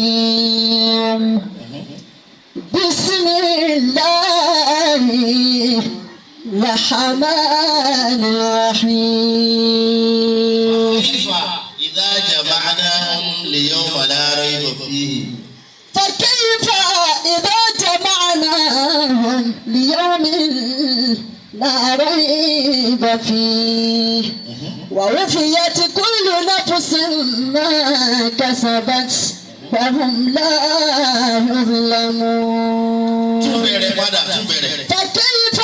الرجيم. بسم الله الرحمن الرحيم. كيف إذا جمعناهم ليوم لا ريب فيه. فكيف إذا جمعناهم ليوم لا ريب فيه ووفيت كل نفس ما كسبت وهم لا يظلمون. Tún bẹ̀rẹ̀ padà, tún bẹ̀rẹ̀. فكيف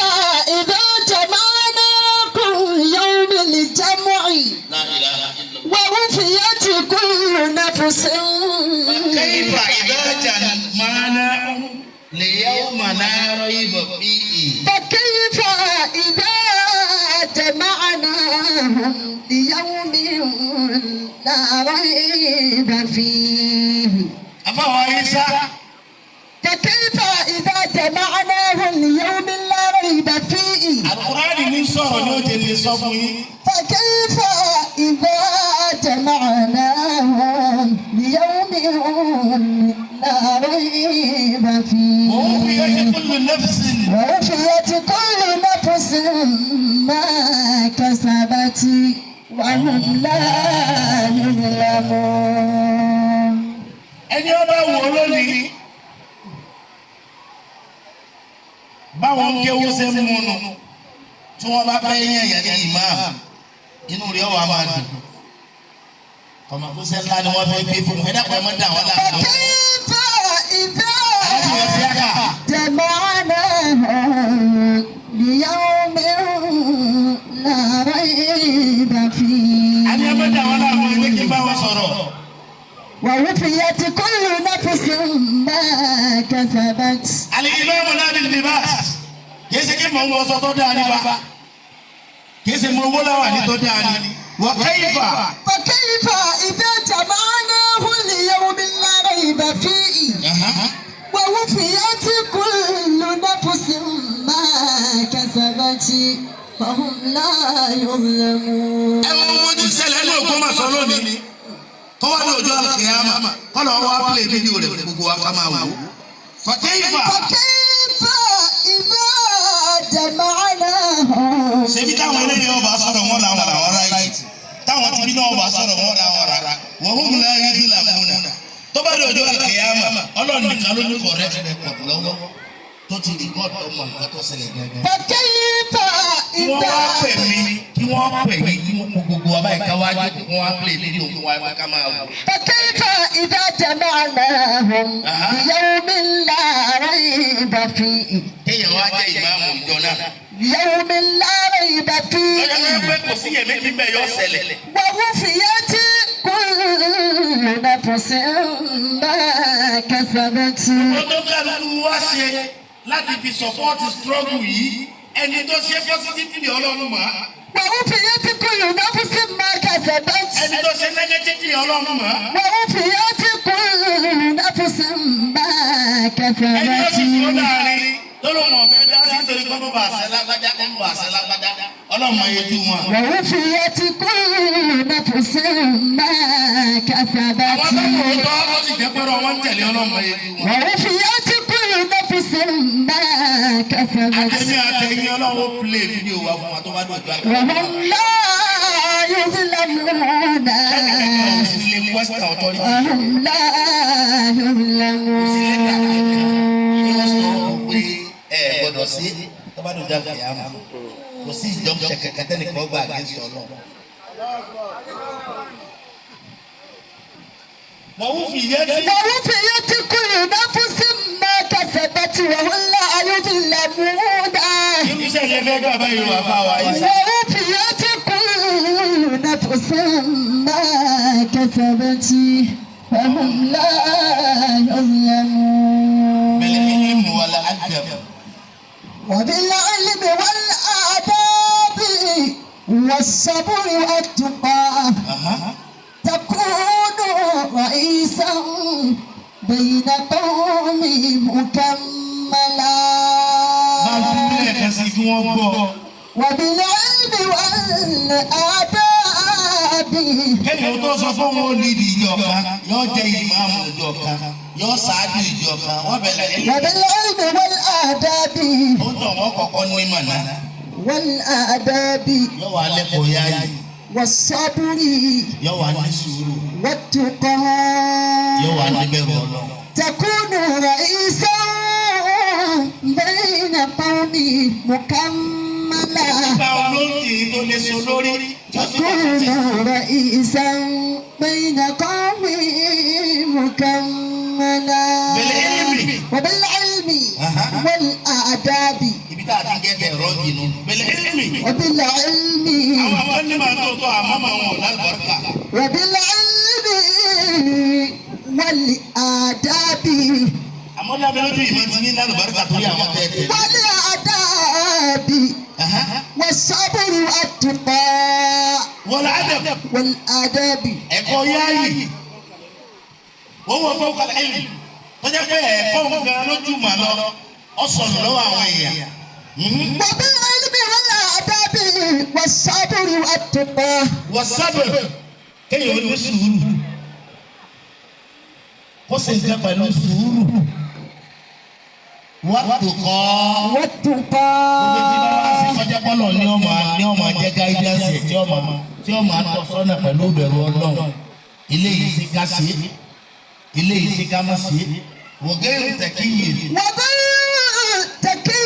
إذا جمعناكم يوم الجمع لا إله إلا الله. ووفيت كل نفس كيف إذا جمعناهم ليوم لا ريب فيه. فكيف إذا جمعناهم ليوم لا ريب فيه. Afáwọn Isa. فكيف إذا جمعناهم ليوم لا ريب فيه. Àlùkùránì ní sọ̀rọ̀ ní ó ti lè sọ fún yín. فكيف إذا جمعناهم ليوم لا ريب ووفيت فيه. كل نفس. ووفيت كل نفس ما كسبت وهم لا يظلمون. Ẹni ọba wò lónìí, báwọn kéwú ṣe ń múnu tí wọ́n bá fẹ́ yẹn yẹn ní ìmáàmù, inú rẹ̀ wà máa dùn. Kọ̀mọ̀kúsẹ́ ńlá ni wọ́n fẹ́ gbé fún un. Ẹ dákun, ẹ má dà wọ́n láàmú. فكيف إذا Aláàbí wọn sí àkà. جمعناهم ليوم لا ريب Àní ẹ má فيه dà wọ́n láàmú, ẹ jẹ́ kí n bá wọn sọ̀rọ̀. ووفيت كل نفس ما كسبت. Al-imamu la bil-libas. Kìí ṣe kí mò ń wọṣọ tó dáa ní wa. Kìí ṣe mo wó láwà ní tó dáa ní. Wa kayfa. فكيف إذا جمعناه ليوم لا ريب فيه ووفيت كل نفس ما كسبت وهم لا يظلمون. Ẹ wọ́n wọ́n ti ṣẹlẹ̀ ní Ògbómọ̀ṣọ́ lónìí. Tó wá ní ọjọ́ àlùkìyámà. Kọ́lọ̀ wá pílẹ̀ fídíò rẹ̀ fún gbogbo wa ká máa wò ó. Fa kayfa. فكيف إذا جمعناهم. Ṣebí táwọn eléyìí ọba sọ̀rọ̀ wọn làwọn làwọn right. Táwọn tibí náà ọba sọ̀rọ̀ wọn làwọn rárá. Wa hum la yuzlamuna. Tó bá ní ọjọ́ àlùkìyámà, Ọlọ́run nìkan ló ní correct record lọ́wọ́. Tó ti record ọmọ nǹkan tó ṣẹlẹ̀ gẹ́gẹ́. فكيف Kí wọ́n إذا wá pè mí, kí wọ́n pè mí, kí wọ́n kó gbogbo wa báyìí ká wá jókòó, kí wọ́n wá play fídíò fún wa ká máa wò. فكيف إذا جمعناهم ليوم لا ريب فيه. Kéèyàn wá jẹ́ ìmáàmù ìjọ náà. يوم لا ريب Lọ́jọ́ tó فيه ń pẹ́ kò sí iyèméjì bẹ́ẹ̀ yọ ṣẹlẹ̀. ووفيت كل نفس ما كسبت. Ó tó kálukú wá ṣe láti fi support struggle yìí, ẹni tó ṣe positively, Ọlọ́run mọ̀ á. ووفيت كل نفس ما كسبت. Ẹni tó ṣe negatively, Ọlọ́run mọ̀ á. ووفيت كل نفس ما Ẹni tó sì fi ó كسبت. láàrin tó ló mọ̀ fẹ́ dá sí nítorí kọ́ bá àṣẹ lágbájá, kọ́ bá àṣẹ lágbájá, Ọlọ́run mọ̀ iye tú wọn. ووفيت كل نفس ما كسبت. Àwọn tó kò tọ́ ó sì jẹ́ pé wọ́n ń tẹ̀lé, Ọlọ́run mọ̀ iye tú wọn. ووفيت كل نفس ما كسبت. Àtẹ̀mí àtẹ̀yìn, Ọlọ́run ó play fídíò wa fún wa tó bá dọ̀jọ́ àgbà. وهم لا يظلمون. Òsì lè question authority. وهم لا Kò sí lẹ́tà kankan tí wọ́n sọ يظلمون. pé ẹ gbọ́dọ̀ sí tó bá dọ̀jọ́ àgbà yà mọ̀. Kò sí ìjọba kankan tẹ́nìkan gbà against Ọlọ́run. Wọ́n fi yẹ́ tí. ووفيت كل نفس ما كسبت وهم لا يظلمون. Irúṣẹ́ yẹn fẹ́ gbà báyìí wà fáwa yìí. ووفيت كل نفس ما كسبت وهم لا يظلمون. بالعلم والأدب. وبالعلم والآداب والصبر والتقى تكون رئيسا بين قوم مكملا. Bá a tún lẹ́ẹ̀kan sí kí wọ́n gbọ́. وبالعلم والآداب. Kéèyàn tó sọ fún wọn ó lídìí ìjọ kan, yóò jẹ́ ìmáàmù ìjọ kan, yóò ṣáájú ìjọ kan, wọ́n bẹ̀rẹ̀ ní. وبالعلم والآداب Ó ń tọ̀ wọ́n kọ́kọ́ ní mọ̀nà, والآداب yóò wá lẹ́kọ̀ọ́ yáyì, والصبر yóò wá ní sùúrù, والتقى yóò wá ní bẹ̀rù Ọlọ́run. تكون رئيسا بين قوم مكملا Nípa olóńtì tó lè so lórí, tí ó sì wà تكون successful. رئيسا بين قوم مكملا بالعلم. وبالعلم أها. والآداب Ibi tá a ti gẹ́gẹ́ ẹ̀rọ jìnnà. Bẹ̀lẹ̀ ilmi. وبالعلم Àwọn kan ní màá tó tó àmọ́ màá wọn ò lálùbáríkà. وبالعلم والآداب Àmọ́ dábẹ́ lójú ìmọ̀ ti ní lálùbáríkà torí àwọn tẹ́ tẹ̀lé. والآداب والصبر والتقى Wọ́n ládẹ̀ والآداب ẹ̀kọ́ yáàyè. Wọ́n wọ fún ọkọ̀ ẹ̀lì. Tọ́jà pé ẹ̀kọ́ nǹkan lójú mà lọ. Ọ sọ̀rọ̀ lọ́wọ́ àwọn èèyàn. وبالعلم والآداب والصبر والتقى Wọ́n sábẹ̀ kéèyàn ó ní sùúrù. Kó sì ń jẹ́ pẹ̀lú sùúrù. Wọ́n tó kọ́. والتقى Gbogbo tí bá wá sí kọjá bọ́lọ̀ ní ọmọ ní ọmọ jẹ́ guidance ẹ̀ tí ọmọ atọ́ sọ́nà pẹ̀lú ìbẹ̀rù Ọlọ́run. Eléyìí sí ká ṣe é, eléyìí sí ká má ṣe é. Wọ̀gẹ́rù tẹ̀kí yìí. وغير تقي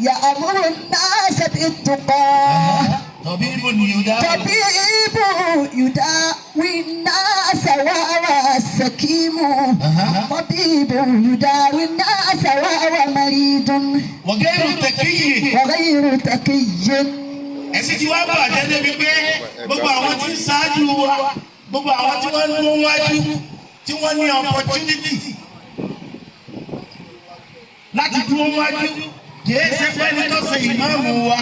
يأمر الناس بالتقى Tọ̀bí ibo ni yóò dá. طبيب يداوي الناس وهو سكيم طبيب يداوي الناس وهو مريض Wọ̀gẹ́rù tẹ̀kí yìí. وغير تقي Ẹ̀sìn tí wàá bàjẹ́ débi pé gbogbo àwọn tí ń ṣáájú wa, gbogbo àwọn tí wọ́n ń dún wájú, tí wọ́n ní opportunity láti dúró wájú, kìí ṣe pé ní tó ṣe ìmáàmù wa,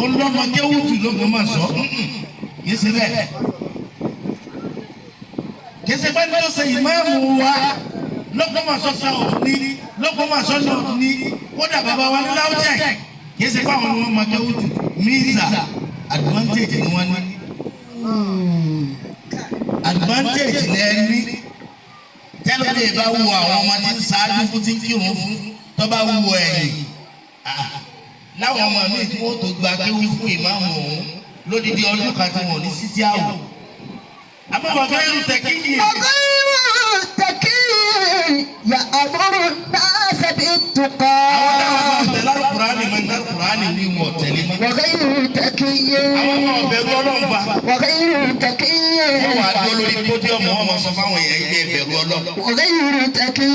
ọlọ́mọdé wùtù ló gbọ́n máa sọ, kìí ṣe bẹ́ẹ̀. Kìí ṣe pé ní tó ṣe ìmáàmù wa, lọ́gbọ́mọ̀ṣọ́ south ní, lọ́gbọ́mọ̀ṣọ́ north ní, kódà bàbá wa ní LAUTECH, kìí ṣe pé àwọn ni wọ́n máa kéwù jù, mísà advantage ni wọ́n ní. Advantage lẹ́ni tẹ́lẹ̀ lè bá wo àwọn ọmọ tí ń ṣáájú fún tí ń kírun fún tó bá wúwo ẹ̀yìn. Ah, láwọn ọmọ mi tí wọ́n tó gba kéwú fún ìmáàmù òun lódìdí ọdún kan tí wọ́n ní sísí àwò. Àmọ́ bàbá irú tẹ̀kí yìí. وغير تقي يأمر الناس بالتقى Àwọn táwọn bá tẹ̀lé Al-Kùránì mọ́ ní Al-Kùránì wí wọn tẹ̀lé mọ́. وغير تقي Àwọn ọmọ ọ̀bẹ̀rù Ọlọ́run fa. وغير تقي Wọ́n wà á dúró lórí pódíọ̀mù wọn máa sọ fáwọn èèyàn yìí pé ẹ̀bẹ̀rù Ọlọ́run. وغير تقي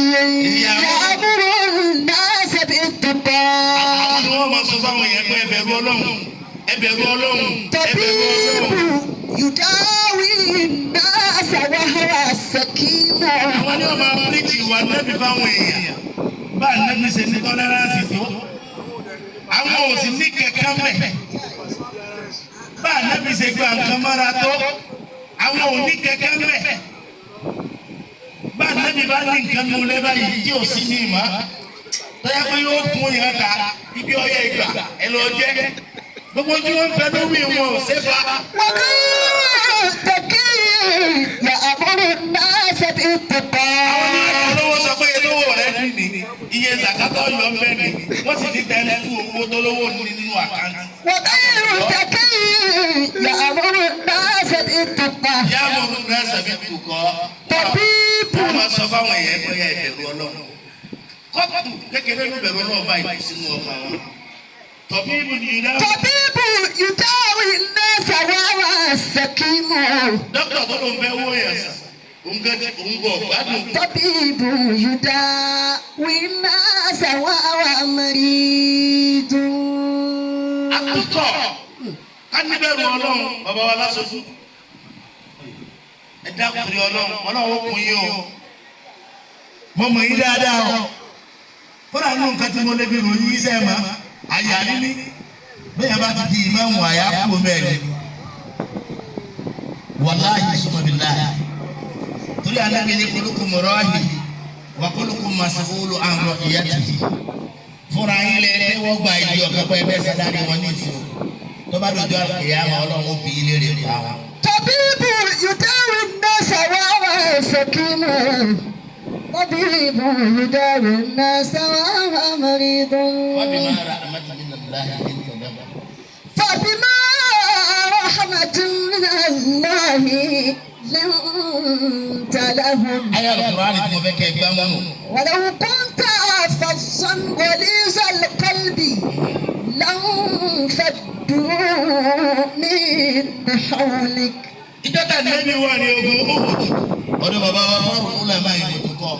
يأمر الناس بالتقى Àwọn ni wọ́n máa sọ fáwọn èèyàn pé ẹ̀bẹ̀rù Ọlọ́run. Ẹ̀bẹ̀rù Ọlọ́run. Ẹ̀bẹ̀rù طبيب Ọlọ́run. يداوي الناس وهو سكيم Àwọn ni wọ́n máa píríkì ìwà nẹ́bí fáwọn èèyàn. Bá nẹ́bí ṣe ní tọ́lẹ́ránsì tó. Àwọn ò sì ní kẹ̀kẹ́ mẹ́. Bá nẹ́bí ṣe gba nǹkan mọ́ra tó. Àwọn ò ní kẹ̀kẹ́ mẹ́. Bá nẹ́bí bá ní nǹkan mú lẹ́ báyìí tí ò sí ní ìmọ̀. Tọ́jà pé yóò fún yàn ká ibi ọyẹ ìgbà ẹ lọ jẹ́. Gbogbo ojú wọn fẹ́ lórí wọn ò ṣe fa. وغير تقي يأمر الناس بالتقى Àwọn ní olówó sọ pé olówó rẹ ní ní iye zakatọ yọ bẹ́ẹ̀ ni wọ́n sì ti tẹnu fún owó tó lówó ní nínú àkáǹtì. وغير تقي يأمر الناس بالتقى Yá mo rú rẹ sẹ̀bi tukọ̀. طبيب Wọ́n máa sọ fáwọn èèyàn bóyá ìbẹ̀rù Ọlọ́run. Kọ́tù kékeré ló bẹ̀rù Ọlọ́run báyìí sínú ọkàn wọn. Tọ̀bí ibù ni ìdá. طبيب يداوي الناس وهو سكيم Dókítà tó ló ń fẹ́ wó yẹn sàn. Òun gẹ́ ti òun gọ̀ gbádùn. طبيب يداوي الناس وهو مريض Àtúntọ̀ ká níbẹ̀rù Ọlọ́run bàbá wa lásòjú. Ẹ dákùnrin Ọlọ́run, Ọlọ́run ó kún yín o. Mo mọ̀ yín dáadáa o. Kódà nínú nǹkan tí mo lè fi ròyìn yín sẹ́ẹ̀ mọ́, àyà níní. Bẹ́ẹ̀ bá ti di ìmáàmù àyà kú mẹ́rin. Wàláhì summa billahi. Torí Ànábì ní kulukum ra'i wa kulukum mas'ulun an ra'iyatihi. Fúnra yín lẹ tẹ́wọ́ gba ìdí ọ̀kan pé ẹgbẹ́ sádárì wọn ní ìṣòro. Tó bá dojú àkèyàmọ̀ Ọlọ́run ó bi ilé rẹ̀ pa wọn. طبيب يداوي الناس وهو سقيم طبيب يداوي الناس وهو مريض. فبما رحمة من الله لنت لهم. فبما رحمة من الله لنت لهم. Ayé Al-Qur'ani tí mo fẹ́ kẹ́ ẹ gbá mọ́nù. ولو كنت فظا غليظ القلب لانفضوا من حولك. Ìjọ tá Ànábì wà ní ogun Uhud. Ọdún bàbá wa fọ́ọ̀rù ńlẹ̀ máa yìí tó kọ́.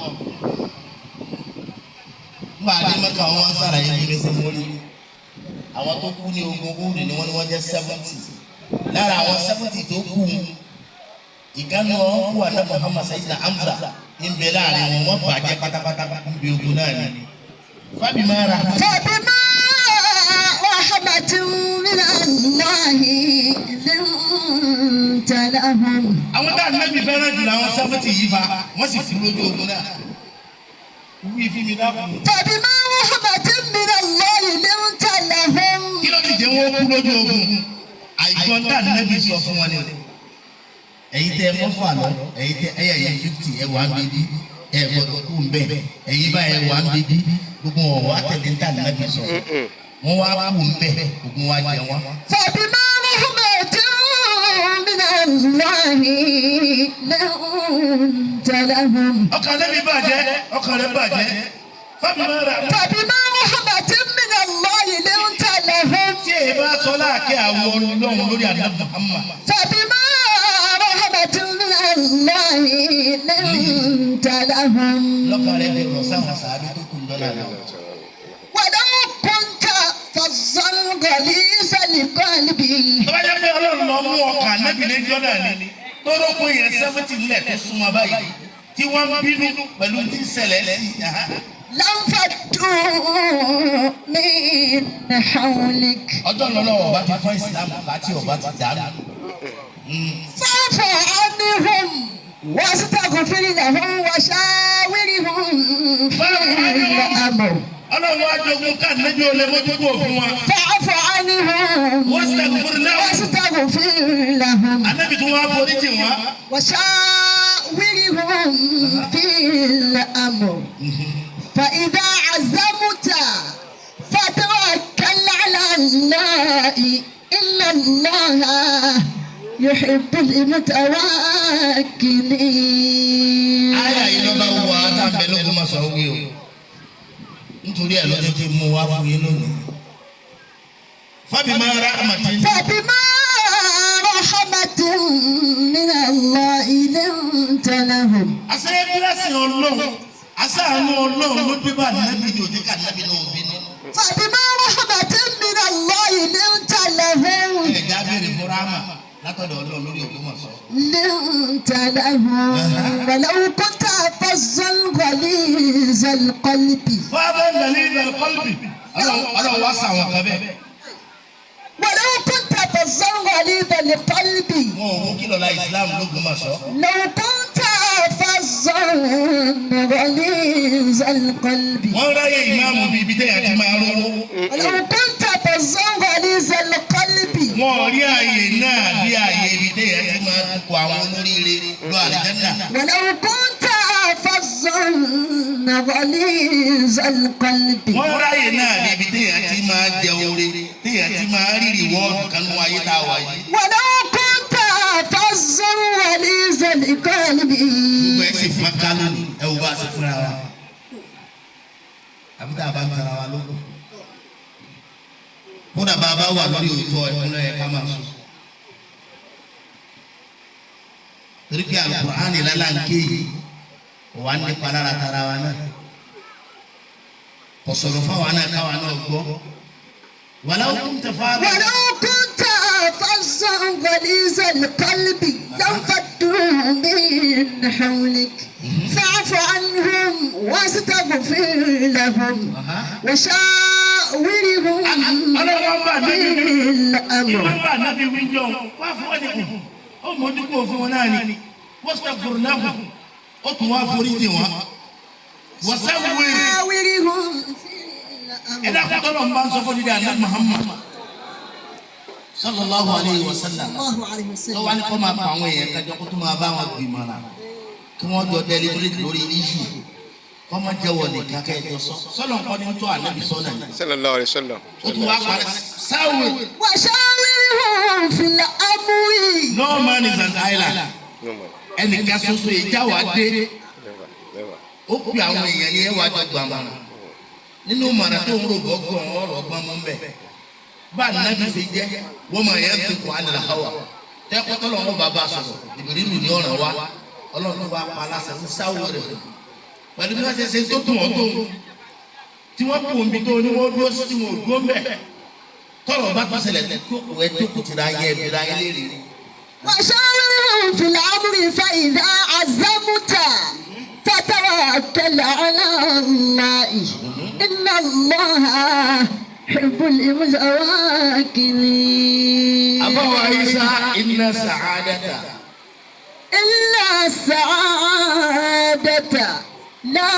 Nígbà adé Mẹ́ka wọn wá sàlàyé bí mi ṣe mórí. Àwọn tó kú ní ogun Uhud ni wọ́n ní wọ́n jẹ́ 70. Lára àwọn 70 tó kú, ìkànnì wọn kú àná Muhammad Sayyidina Hamza ń bẹ láàrin wọn, wọ́n bàjẹ́ pátápátá níbi ogun náà ni. فبما رحمة فبما رحمة من الله لنت لهم. Àwọn tá Ànábì fẹ́ràn jù làwọn 70 yìí fa, wọ́n sì kú lójú ogun náà. Wí fún mi dákun. فبما رحمة من الله لنت لهم. Kí ló ti jẹ́ wọ́n kú lójú ogun? Àìgbọ́n tá Ànábì sọ fún wọn ni. Ẹ̀yin tẹ mọ́fà lọ, ẹ̀yin tẹ ẹ̀yà yẹn 50 ẹ̀ wà ń bíbí, ẹ̀ gbọ́dọ̀ kú ń bẹ̀, ẹ̀yin báyìí ẹ̀ wà ń bíbí, gbogbo wọn wà tẹ̀lé tá Ànábì sọ. Wọ́n wá kú ń bẹ̀, ogun wa jẹ wọ́n. فبما رحمة من الله لنت لهم. Ọkàn Ànábì bàjẹ́, ọkàn rẹ̀ bàjẹ́. فبما رحمة. فبما رحمة من الله لنت لهم. Tí èyí bá sọ láàkẹ́ àwọn ọlọ́run lórí àná Muhammad. فبما رحمة من الله لنت لهم. Lọ́kàn rẹ̀ fi rọ̀ sáwọn sàádé tó kù lọ́la náà. ولو كنت فظا غليظ القلب. Tó bá jẹ́ pé ọlọ́run lọ mú ọkàn Ànábì lẹ́jọ́ náà ni, tó rọ́pò yẹn 70 nílẹ̀ tó súnmọ́ báyìí, tí wọ́n ń bínú pẹ̀lú tí ń ṣẹlẹ̀ sí i. لانفضوا من حولك. Ọjọ́ lọ́lọ́wọ́ ọba ti fọ́n ìsìlámù láti ọba ti dàrú. فاعف عنهم واستغفر لهم وشاورهم في الأمر. Ọlọ́run wá jogún ká Ànábì olè mójúkú òfin wa. فاعف عنهم واستغفر لهم. واستغفر لهم. Ànábì tún wá forí jì wọ́n. وشاورهم في الأمر. فإذا عزمت فتوكل على الله إن الله يحب المتوكلين. Àyà yìí ló bá wù wá tá à ń bẹ lógún máa sọ wí o. Nítorí ẹ̀ ló jẹ́ kí n mú wá fún yín lónìí. فبما رحمة. فبما رحمة من الله لنت لهم. Àṣẹ bílẹ̀sìn ọlọ́run, àṣàánú ọlọ́run ló dé bá Ànábì ní òjé ká Ànábì náà bínú. فبما رحمة من الله لنت لهم. Ẹ̀já béèrè fún rámà látọ̀dọ̀ ọlọ́run lórí Ògbómọ̀ṣọ́. لنت لهم ولو كنت فظا غليظ القلب. فظا غليظ القلب. Ọlọ́run wá sàwọn kan bẹ́ẹ̀. ولو كنت فظا غليظ القلب. Wọn ò wó kí lọ́la ìsìlámù lÓgbómọ̀ṣọ́. لو كنت فظا غليظ القلب. Wọ́n ráyè ìmáàmù bíi ibi tẹ́yà ti máa rówó. ولو كنت فظا غليظ القلب. Wọn ò rí ààyè náà bí ààyè ibi tẹ́yà ti máa tukọ̀ àwọn olóríire lọ àlìjẹ́nà. ولو كنت فظا غليظ القلب. Wọ́n ráyè náà bí ibi tẹ́yà ti máa jẹ oore, tẹ́yà ti máa rírì wọ́ọ̀dù kanú ayé tá a wà yìí. ولو كنت فظا غليظ القلب. Gbogbo ẹ̀ sì fọ́n ká lónìí, ẹ wo bá a ṣe fúnra wa. Àbí tá a bá ń tara wa lóko. Kódà bá a bá wà lórí òótọ́ ẹ̀kún lọ́yẹ ká máa sùn. Torí pé Al-Qur'ani lálá ń ké yìí, kò wá nípa lára tara wa náà. Kò sọ̀rọ̀ fáwa náà káwa náà gbọ́. ولو كنت فظا. ولو كنت فظا غليظ القلب لانفضوا من حولك فاعف عنهم واستغفر لهم وشاورهم Ọlọ́run bá في Ànábì الأمر. ìwọ́n bá Ànábì wíjọ wá fún ẹnìkan ó mójú kó fún wọn náà ni واستغفر لهم ó tún wá forí jì wọ́n. Wọ́sẹ̀ wéèrè. وشاورهم في Ẹ الأمر. dákun tọ́lọ̀ ń bá ń sọ fún dídá àná Muhammad. Sallallahu alayhi wa sallam. Allahu alayhi wa Tó wá sallam. ní kó máa pa àwọn èèyàn kájọ kó tó máa bá wọn gbìmọ̀ràn kí wọ́n jọ deliberate lórí issue kọ́ máa jẹ́wọ́ nìkan kẹ́ẹ̀jọ sọ sọ́lọ̀ nǹkan ní tó ànábì sọ́nà yìí Sallallahu alayhi wa sallam. ó tún wá parí sáwù. وشاورهم في الأمر. No man is an island. No man. Ẹnìkan ṣoṣo ìjà wa dé. Never. Never. Ó pe àwọn èèyàn ní ẹwà jọ gbàmọ̀ràn nínú mọ̀ràn tó ń rò gbọ́gbọ́n ọ̀rọ̀ ọgbọ́n mú bẹ́ẹ̀ bá ànábì ṣe jẹ́ wọ́n mọ̀ ẹ́ ti kọ́ ànàlà hawa tẹ́kọ̀tọ́ lọ́wọ́ bàbá sọ̀rọ̀ ìbírí ní ọ̀ràn wa ọlọ́run wa pa aláṣẹ fún sáwọ́ rẹ̀ pẹ̀lú bí wọ́n ṣe ṣe tó tún ọ́ tó tí wọ́n kú omi tó ní wọ́n dúró sí tí wọ́n ò dúró mbẹ́ tọ́rọ̀ bá tún ṣẹlẹ̀ tó kù ẹ tó kù tìra yẹ ẹbí ra yẹ léèrè. وشاورهم في الأمر فإذا عزمت فتوكل على الله إن الله يحب المتوكلين. Àbáwọ̀ Isa inna sa'adata. إلا السعادة لا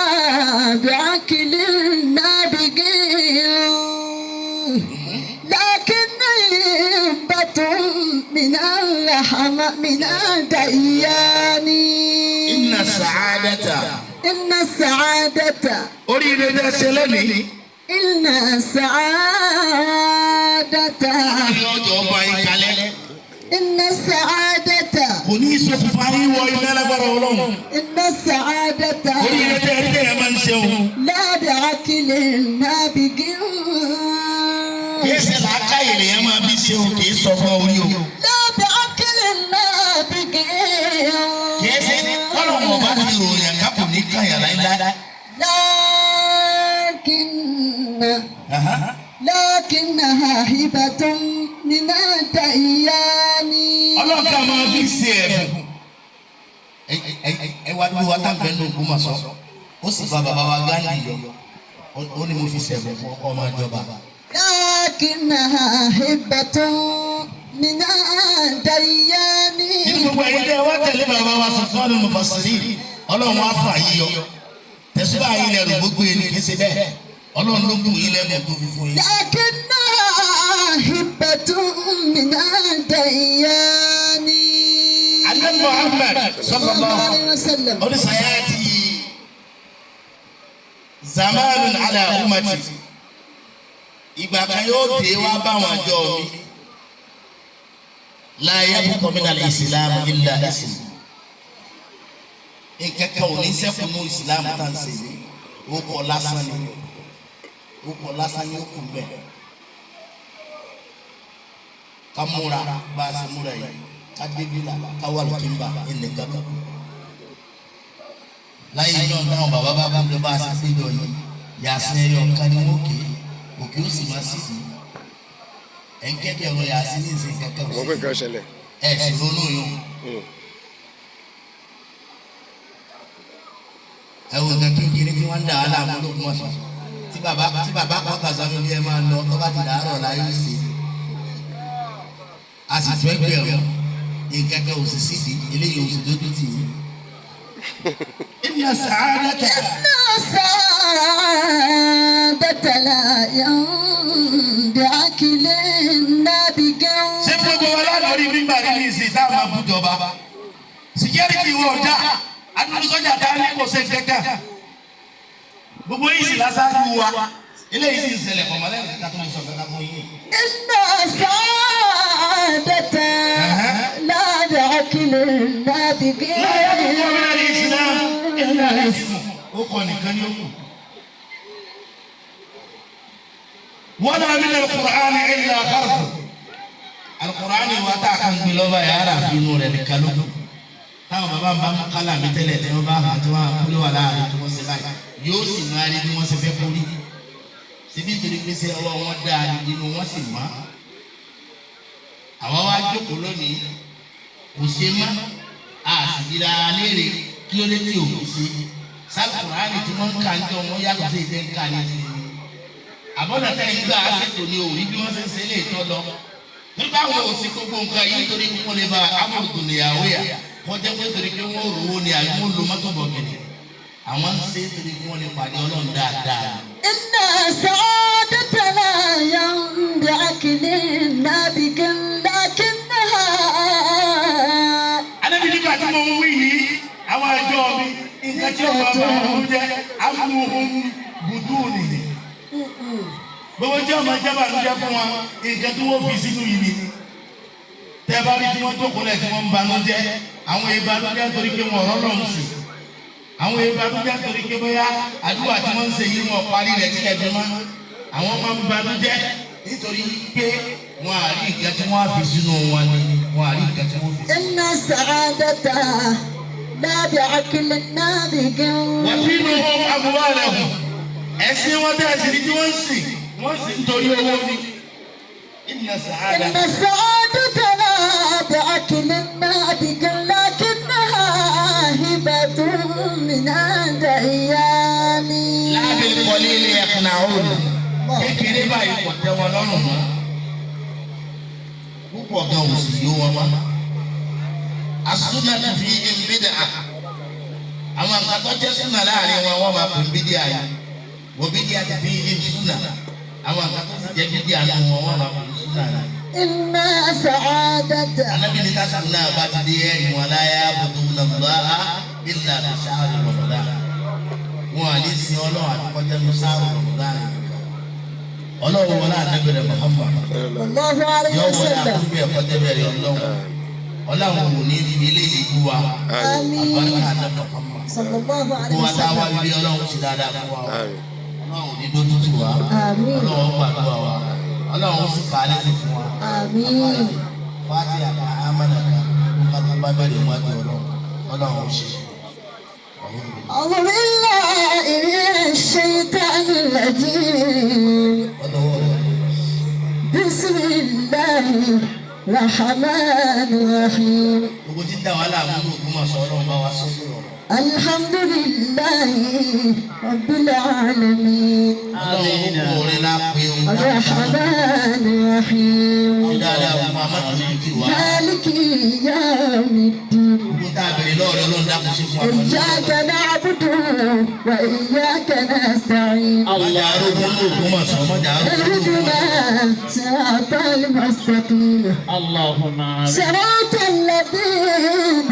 بعقل نابغ لكن هبة من اللحم من الديان. Inna sa'adata. إن السعادة. Oríire dẹ́ ṣe lónìí. إن السعادة. Ní ọjọ́ ọba yín kalẹ̀. إن السعادة. Kò ní í ṣokùnfà wíwọ iná lágbára Ọlọ́run. إن السعادة. Oríire tẹ́ ẹni tẹ́ ẹ máa ń ṣe o. لا بعقل نابغ. Kìí ṣe làákàyè lèyàn máa bí ṣe o, kìí sọ fún orí o. لا بعقل نابغ. Kìí ṣe kọ́lọ̀mù ọba ti ròyìn kápò ní kàyà láíláí. لكن لكنها هبة من الديان. Ọlọ́run ká máa fi ṣe ẹ̀bùn. Ẹ wá dúró wa tá bẹ́ẹ̀ ní Ògbómọ̀ṣọ́. Ó sì fa bàbá wa Gándì yọ. Ó ní mo fi ṣẹ̀bùn fún ọkọ ọmọ ìjọba. لكنها هبة من الديان. Nínú gbogbo ẹ̀yin tẹ́ ẹ wá tẹ̀lé bàbá wa Sultan al-Mufassirin, Ọlọ́run á fà yín yọ. Tẹ̀síwá yín lẹ́rù gbogbo ẹni kìí ṣe bẹ́ẹ̀. Ọlọ́run ló kù yín lẹ́bùn tó fi fún yín. لكنها هبة من الديان. Ànábì Muhammad صلى الله sallallahu عليه وسلم. oníṣayáàtì zamanun ala ummati ìgbà kan yóò dé wá báwọn àjọ mi la yabqa min al-islam illa ism nkẹkẹ ò ní sẹ́kù ní islam tá n ṣe yìí ó kọ lásán ni ó kọ lásán ni ó kù bẹ́ẹ̀ ká múra bá a ṣe múra yìí ká débìlà ká wà lókè ẹnìkan kan láyé náà táwọn bàbá bá bá bá a ṣe péjọ yìí yàsín ẹyọ kan ni wọn kè é òkè ó sì máa sì sí ẹ̀ ń kẹ́kẹ́ ọ̀rọ̀ yàsín ní ìsìn kẹ́kẹ́ Mo pé nǹkan ṣẹlẹ̀. ẹ̀ sì ronú yòó ẹ wo nǹkan kékeré tí wọ́n ń dà á láàmú lókun ọ̀sán tí bàbá kan kà sọ fún mi ẹ máa lọ tó bá ti dàárọ̀ láyé ó ṣe a sì fẹ́ gbẹ̀rún nǹkan kan ò sì sídìí eléyìí ò sì dójú tì í. Inna sa'adata. إن السعادة لا بعقل نابغ. Ṣé gbogbo wa lálórí mímbà nínú ìsìn tá a máa bú jọba security wo dá adúlù sọ́jà tá a ní kò ṣe kẹ́kẹ́ gbogbo yìí sì lásán wa eléyìí sì ń ṣẹlẹ̀ kọ̀mọ́lẹ́ ká tó lè sọ kankan fún yín. إن السعادة لا بعقل نابغ. Ó kọ nìkan ní òkú. Wala min al-Qur'ani illa harfu. Al-Qur'ani wa tá a kan gbé lọ́ba yàrá àfihàn rẹ̀ nìkan ló kù. Táwọn bàbá ń bá mú kálá mi tẹ́lẹ̀ tí wọ́n bá hàn tí wọ́n á kúlé wà láàrin tí wọ́n ṣe báyìí. Yóò sì máa rí bí wọ́n ṣe fẹ́ kórí. Síbí nítorí pé ṣé ọwọ́ wọn dáa inú wọn sì mọ́. Àwa wá jókòó lónìí, kò ṣe mọ́, a sì yíra léèrè kí ló dé tí ò fi ṣe. Sálùkùránì tí wọ́n ń kà ń jọ wọn yàtọ̀ sí ìdẹ́ ń kà ní ìsinmi. Àbọ̀dà tẹ́ ń gbà àṣetò ni òrí bí wọ́n ṣe ń ṣe lè tọ́ lọ. Nígbà àwọn òsì gbogbo nǹkan yìí nítorí kí wọ́n lè ba amògùn níyàwó yà wọ́n jẹ́ pé torí pé wọ́n rò ó ni àbí wọ́n lo mọ́tò bọ̀gìnì. Àwọn ń ṣe torí kí wọ́n lè pàdé Ọlọ́run dáadáa. إن السعادة لا بعقل نابغ. mo ń wí yìí àwọn àjọ mi nǹkan tí ó máa bá wọn jẹ́ amúhùn bùtùnì. Gbogbo tí ọmọ jẹ́ bànújẹ́ fún wọn nǹkan tí wọ́n fi sínú yìí ni. Tẹ́ bá rí tí wọ́n jókòó lẹ̀ tí wọ́n ń banújẹ́ àwọn ìbanújẹ́ torí pé wọn ọ̀rọ̀ lọ́hùn sí. Àwọn ìbanújẹ́ torí pé bóyá àdúrà tí wọ́n ń ṣe yìí wọn parí rẹ̀ tílẹ̀ fi mọ́. Àwọn máa ń banújẹ́ nítorí pé wọn à rí nǹkan tí wọ́n á fi sínú wọn ni wọn à rí nǹkan tí wọ́n fi sínú. إن السعادة لا بعقل نابغ Wọ́n ti nu àbúrò rẹ̀ hù. Ẹ̀sìn wọn tẹ̀ sí ni tí wọ́n ń sìn wọ́n sì ń torí owó ni. Inna sa'ada. إن السعادة لا بعقل نابغ لكنها هبة من الديان. Láàbí kọ́lé ilé ẹ̀kúnà òòlù. Kékeré báyìí kò tẹ́ wọn lọ́rùn mọ́. Púpọ̀ gan ò sì yó wọn mọ́. Asúnà ti fi ń à. Àwọn nǹkan tó jẹ́ súnà láàrin wọn wọ́n máa pè ń bídíà yìí. Wọ́n bídíà ti fi ń súnà. Àwọn nǹkan tó sì jẹ́ bídíà nù wọn wọ́n máa pè ń súnà yìí. إن سعادة Anabi ní kásán náà bá ti dé ẹ̀yìn wọn láyà bùdó nàlá ìlà sáàrù rọ̀mọ̀dá. Wọn à ní sin ọlọ́run àti kọjá ní sáàrù rọ̀mọ̀dá nìkan. Ọlọ́run wọlé ànábì rẹ̀ Muhammad. الله عليه Yọ wọlé وسلم. àkúbí ẹ̀kọ́ tẹ́bẹ̀rẹ̀ ọlọ́run. Ọlọ́run ò ní fi eléyìí bú wa. آمين. Àbáríkà ànábì Muhammad. صلى الله عليه Gbogbo wa tá a wá وسلم. bí ọlọ́run ṣe dáadáa fún wa. Àmín. Ọlọ́run ò ní dójú tì wá. آمين. Ọlọ́run gbàdúrà wa. Ọlọ́run sì kà á lẹ́sìn fún wa. آمين. Fati àká amánà kan ká tó bá bẹ̀rẹ̀ wájú ọlọ́run ọlọ́run ó ṣe. أعوذ بالله من الشيطان الرجيم. Ọlọ́wọ́ rẹ̀. بسم الله الرحمن الرحيم. Gbogbo tí ń dà wá láàmú ní Ògbómọ̀ṣọ́ ọlọ́run bá wa sọ́dọ̀ ọ̀rọ̀. الحمد لله رب العالمين. Ọlọ́run gbogbo rẹ̀ la pé o. الرحمن الرحيم. Ṣé dáadáa fún wa má tóbi tì wá. مالك يوم الدين. Gbogbo tá a bèrè lọ́wọ́ rẹ̀ ọlọ́run dákun ṣe fún wa. إياك نعبد وإياك نستعين. Mọ̀jà arógún ní Ògbómọ̀ṣọ́ mọ̀jà arógún ní اهدنا Ògbómọ̀ṣọ́. صراط المستقيم. اللهم آمين. صراط الذين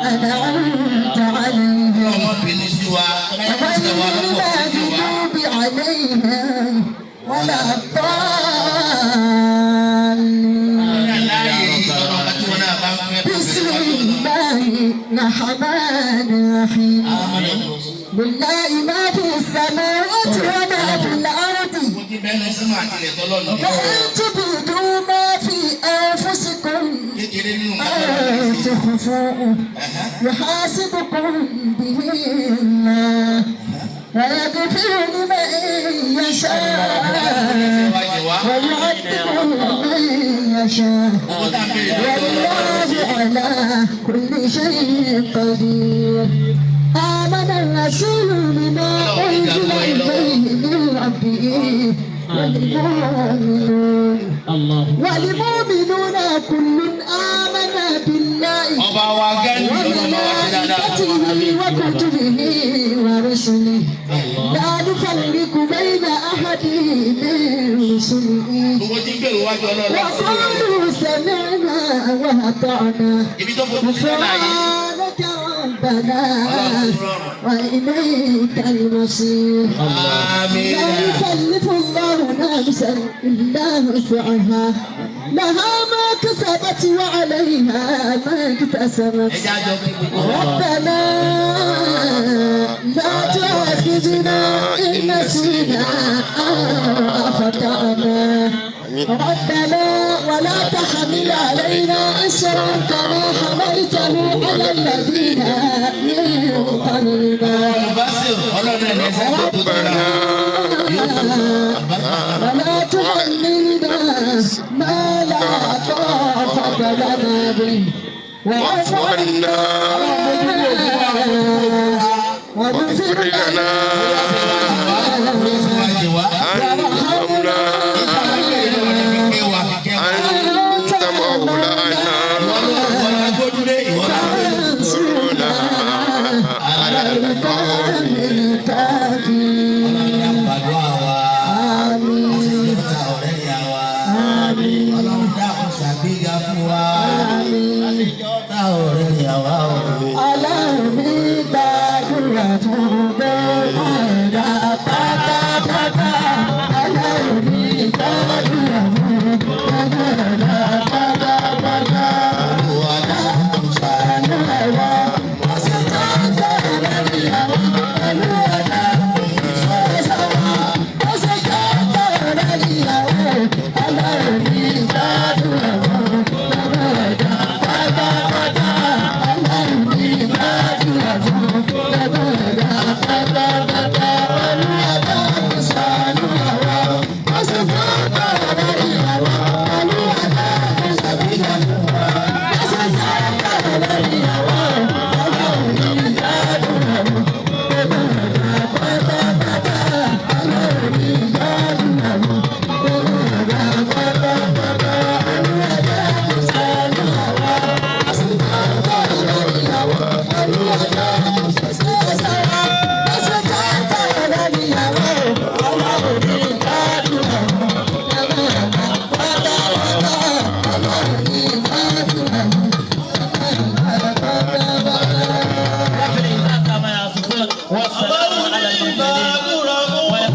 أنعمت عليهم. Ọlọ́run má bínú sí wa. Ọlọ́run غير sì wá lọ́pọ̀ sí wa. المغضوب عليهم ولا الضالين. Láàyè ìtọ́nà ọ̀gá tí wọn náà bá ń fẹ́. بسم الله الرحمن الرحيم. لله ما في السماوات وما في الأرض. Mo ti bẹ́ẹ̀ ní sínú àtìlẹ̀ tọ́lọ́nù. فإن تبدوا ما في أنفسكم Kékeré nínú أو nǹkan تخفوه يحاسبكم به الله ويغفر لمن يشاء ويعذب من يشاء والله على كل شيء قدير. آمن الرسول بما أنزل إليه من ربه والمؤمنون اللهم والمؤمنون كل آمن بالله Ọba wa gẹ́ni ọlọ́run bá wa ṣe dáadáa fún wa. وملائكته وكتبه ورسله لا نفرق بين أحد من رسله. Gbogbo tí ń gbèrò wájú ọlọ́run láti ṣe rẹ̀. وقالوا سمعنا وأطعنا. Ibi tó fojú sí láàyè. غفرانك ربنا وإليك المصير. Àmín. لا يكلف الله نفسا إلا وسعها لها ما كسبت وعليها ما اكتسبت. Ẹ jẹ́ àjọ kí gbogbo wa. ربنا لا تؤاخذنا إن نسينا أو أخطأنا. ربنا ولا تحمل علينا إصرا كما حملته على الذين من قبلنا. Olùbásírò ọlọ́run ẹ̀ ní ẹsẹ̀ tó tó tó náà. ولا تحملنا ما لا طاقة لنا به واعف واعف عنا عنا واغفر واغفر لنا أنت أنت مولانا انصرنا على القوم